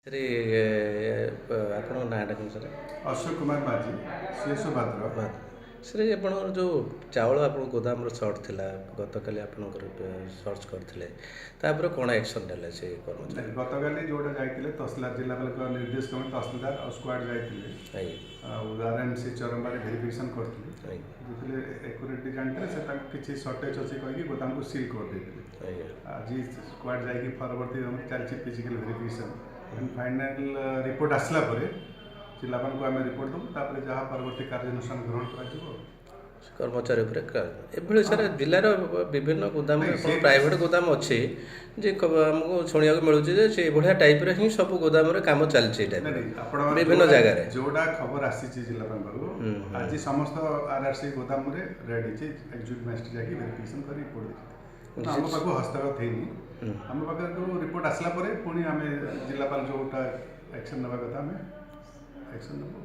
Sir, ଆପଣଙ୍କ ନାଁଟା କ'ଣ sir? Ashok Kumar Majhi, CSO Bhadrak. Sir, ଆପଣଙ୍କର ଯେଉଁ ଚାଉଳ ଆପଣଙ୍କ ଗୋଦାମର ସର୍ଟ ଥିଲା, ଗତକାଲି ଆପଣଙ୍କର ସର୍ଚ୍ଚ କରିଥିଲେ, ତାପରେ କ'ଣ ଆକ୍ସନ୍ ନେଲେ ସେ କର୍ମଚାରୀ? ଗତକାଲି ଯେଉଁଟା ଯାଇଥିଲେ ତହସିଲଦାର, ଜିଲ୍ଲାପାଳଙ୍କ ନିର୍ଦ୍ଦେଶ କ୍ରମେ ତହସିଲଦାର ଆଉ ସ୍କ୍ୱାଡ୍ ଯାଇଥିଲେ ଆଉ ଆର୍ ଏମ୍ ସି ଚରମ୍ବାରେ ଭେରିଫିକେସନ୍ କରିଥିଲେ। ଯେତେବେଳେ ଏକୁରେଟଲି ଜାଣିଥିଲେ, ସେ ତାଙ୍କୁ କିଛି ସର୍ଟେଜ୍ ଅଛି କହିକି ଗୋଦାମକୁ ସିଲ୍ କରିଦେଇଥିଲେ। ଆଜି ସ୍କ୍ୱାଡ୍ ଯାଇକି ପରବର୍ତ୍ତୀ ଚାଲିଛି ଫିଜିକାଲ୍ ଭେରିଫିକେସନ୍। ଫାଇନାଲ୍ ରିପୋର୍ଟ ଆସିଲା ପରେ ଜିଲ୍ଲାପାଳଙ୍କୁ ଆମେ ରିପୋର୍ଟ ଦେବୁ, ତାପରେ ଯାହା ପରବର୍ତ୍ତୀ କାର୍ଯ୍ୟାନୁଷ୍ଠାନ ଗ୍ରହଣ କରାଯିବ। କର୍ମଚାରୀ ଉପରେ ଏଭଳି ସାର୍, ଜିଲ୍ଲାର ବିଭିନ୍ନ ଗୋଦାମ, ପ୍ରାଇଭେଟ୍ ଗୋଦାମ ଅଛି ଯେ ଆମକୁ ଶୁଣିବାକୁ ମିଳୁଛି ଯେ ସେଇଭଳିଆ ଟାଇପ୍ର ହିଁ ସବୁ ଗୋଦାମରେ କାମ ଚାଲିଛି ଏଇ ଟାଇପ୍ର ବିଭିନ୍ନ ଜାଗାରେ। ଯୋଉଟା ଖବର ଆସିଛି ଜିଲ୍ଲାପାଳଙ୍କ ପାଖକୁ, ଆଜି ସମସ୍ତ ଆର୍ ଆର୍ ସି ଗୋଦାମରେ ରେଡ୍ ହେଇଛି। ଏକ୍ଜିକ୍ୟୁଟିଭ୍ ମାଜିଷ୍ଟ୍ରେଟ୍ ଯାଇକି ଭେରିଫିକେସନ୍ କରି ରିପୋର୍ଟ ଦେଇଛନ୍ତି। ଆମ ପାଖକୁ ହସ୍ତଗତ ହେଇନି। ଆମ ପାଖକୁ ରିପୋର୍ଟ ଆସିଲା ପରେ ପୁଣି ଆମେ ଜିଲ୍ଲାପାଳ ଯୋଉଟା ଆକ୍ସନ୍ ନେବା କଥା ଆମେ ଆକ୍ସନ୍ ନେବୁ।